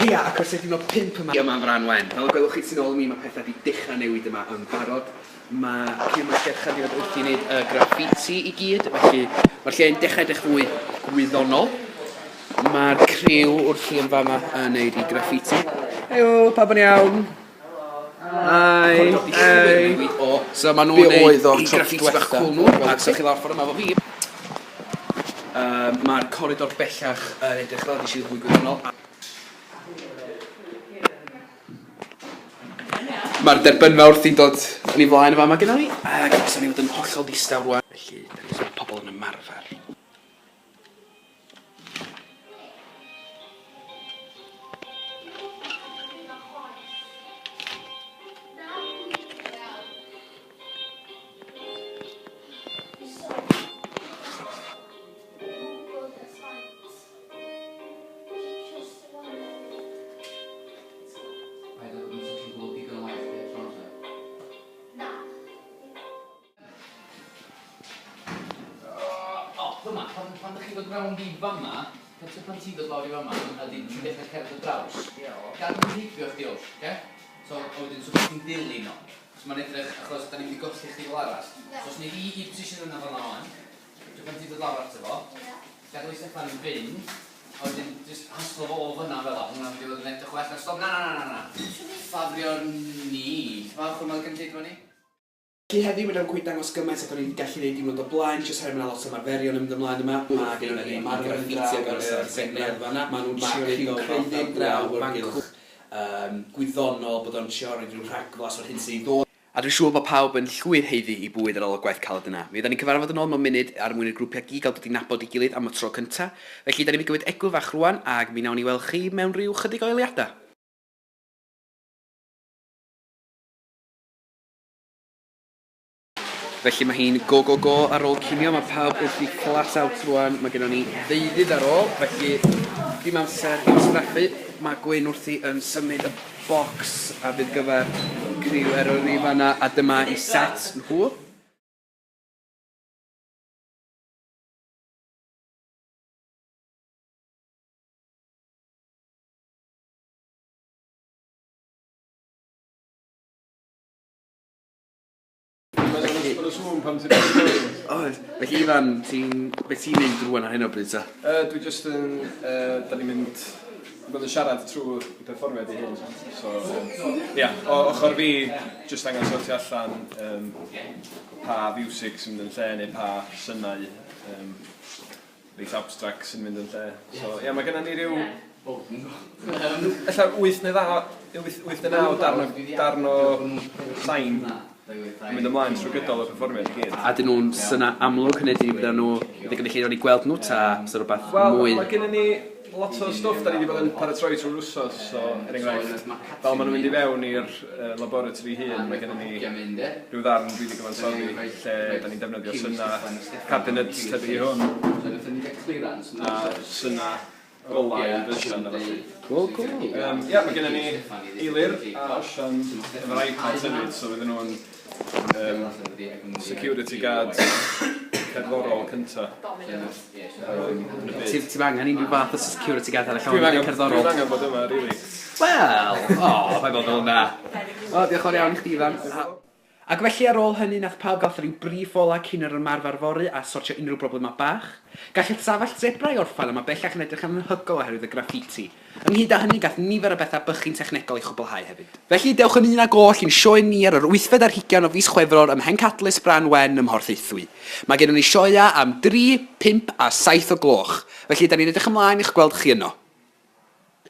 Heia a croeso i diwrnod 5 yma yma yn Frân Wen. Fel y gwelwch chi tu nôl i mi mae pethau 'di dechrau newid yma yn barod. Mae criw Masterchef 'di bod wrthi wneud y graffiti i gyd, felly mae'r lle yn dechrau edrych fwy gwyddonol. Mae'r criw wrthi yn fama yn neud i graffiti. Heio, pawb yn iawn? Hi! Hei! So maen nhw'n neud i graffiti bach cwl nhw, ac so chi lawr ffordd yma efo fi. Mae'r coridor bellach yn edrych fel ydy sydd fwy gwyddonol. Mae'r derbynfa wrthi'n dod yn ei flaen yn fama gyda ni, ac so ni'n fod yn hollol ddistaw rwan. Felly, da ni'n pobl yn ymarfer. O, dyma, pan, pan dych chi'n dod rownd i fama, pan ti pan ti'n dod lawr i fama, a wedyn ti'n dechrau cerdded ar draws, gad nhw heibio chdi oll, oce? So, a wedyn, so ti'n dilyn o. So mae'n edrych, achos da ni'n mynd i golli chdi fel arall. So os nei di i'r position yna fan'na wan, so pan ti'n dod lawr ato fo, gadael i Steffan fynd, a wedyn jyst haslo fo o fyna fel 'a, hwnna'n mynd i fod yn edrych well na stop, na na na na na! Ffafrio ni, ti'n falch o'r math o gynulleidfa ni? Felly heddiw fedra i'm cweit dangos gymaint ag o'n i 'di gallu neud diwrnod o blaen jyst oherwydd ma' 'na lot o ymarferion yn mynd ymlaen yma. Ma' gynnon ni ymarfer yn draw ar y senedd fan'na. Ma' nhw'n trio neud o fatha awyrgylch yym gwyddonol bod o'n trio roid ryw rhagflas o'r hyn sydd i ddod. A dwi'n siŵr bod pawb yn llwyr haeddu i bwyd ar ôl y gwaith caled yna. Mi fyddan ni'n cyfarfod yn ôl mewn munud ar mwyn i'r grwpiau gyd gael dod i nabod ei gilydd am y tro cynta. Felly, 'dan ni'n mynd i gymryd egwyl fach rŵan ag mi wnawn ni weld chi mewn ryw chydig o eiliadau. Felly mae hi'n go go go ar ôl cinio, mae pawb wrthi flat out rwan, mae gennon ni ddeuddydd ar ôl, felly dim amser i wastraffu. Mae Gwyn wrthi yn symud y bocs a fydd gyfer criw Eryri fanna, a dyma i set nhw. Felly... Mae 'na sŵn pan ti'n Oes. Felly Ifan, ti'n... be ti'n neud rwan ar hyn o bryd ta? Yy dwi jyst yn yy da ni'n mynd i bod yn siarad trwy y perfformiad ei hun. So ia, o ochr fi jyst angen sortio allan yym pa fiwsig sy'n mynd yn lle neu pa synau yym reit abstract sy'n mynd yn lle. So ia, mae gennym ni ryw ella wyth neu dda, wyth, wyth neu naw darn o, darn o sain yn mynd ymlaen trwy gydol y perfformiad i gyd. A dyn nhw'n syna amlwg, hynny ydy fyddan nhw, fydd y gynulleidfa wedi gweld nhw ta fysa rhywbeth Wel, mwy? mae gennym ni lot o stwff da ni wedi bod yn paratoi trwy'r wsos, so er enghraifft, fel maen nhw'n mynd i fewn i'r uh, laboratory hun, mae gennym ni rhyw ddarn dwi wedi gyfansoddi lle da ni'n defnyddio syna cabinets tebyg i hwn, a syna golau yn bysian a ballu. Cool, cool. Um, ia, mae gennym ni Eilir a Osian efo'r iPads hefyd, so fydden nhw'n um, security guards cerddorol cynta. Ti ti'm angen unrhyw fath o security guard arall ond yn cerddorol. Dwi'm angen bod yma rili. Wel, o, paid bod fel 'na. O, diolch yn fawr iawn i chdi Ifan. Ac felly ar ôl hynny nath pawb gael rhyw briff ola cyn yr ymarfer fory a sortio unrhyw broblemau bach. Gall y stafell zebra i orffen a mae bellach yn edrych yn anhygoel oherwydd y graffiti. Ynghyd â hynny gath nifer o bethau bychin technegol eu chwblhau hefyd. Felly dewch yn un ag oll i'n sioe ni ar yr wythfed ar hugain o fis Chwefror ym Mhencadlys Brân Wen ym Mhorthaethwy. Mae gennon ni sioeau am dri, pump a saith o gloch, felly 'da ni'n edrych ymlaen i'ch gweld chi yno.